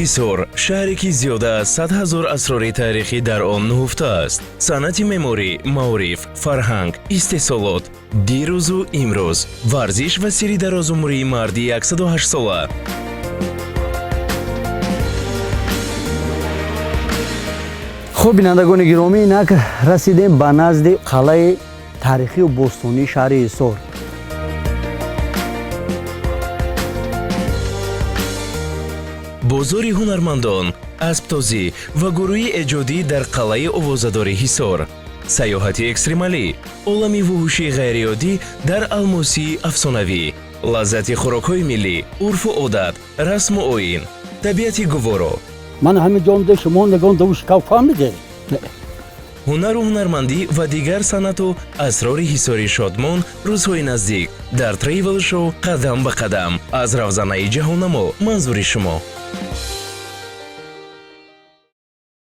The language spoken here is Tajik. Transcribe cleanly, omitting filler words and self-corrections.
Ҳисор, шаҳре ки зиёда аз 100 000 асрори таърихӣ дар он нуҳуфта аст: санъати меъморӣ, маориф, фарҳанг, истеҳсолот, дирӯзу имрӯз, варзиш ва сирри дарозумрии марди 108-сола. Хуб, бинандагони гиромӣ, инак расидем ба назди қалъаи таърихию бостонии шаҳри Ҳисор. Бозори ҳунармандон, асбтозӣ ва гурӯҳи эҷодӣ дар қалъаи овозадори Ҳисор, сайёҳати экстремалӣ, олами вуҳушии ғайриоддӣ дар Алмосии афсонавӣ, лаззати хӯрокҳои миллӣ, урфу одат, расму оин, табиати гуворо. Ман ҳамин ҷонда шумо нагон даву шикав фаҳмиде. Ҳунару ҳунармандӣ ва дигар санъату асрори Ҳисори шодмон рӯзҳои наздик дар Travel Show «Қадам ба қадам» аз равзанаи ҷаҳоннамо манзури шумо.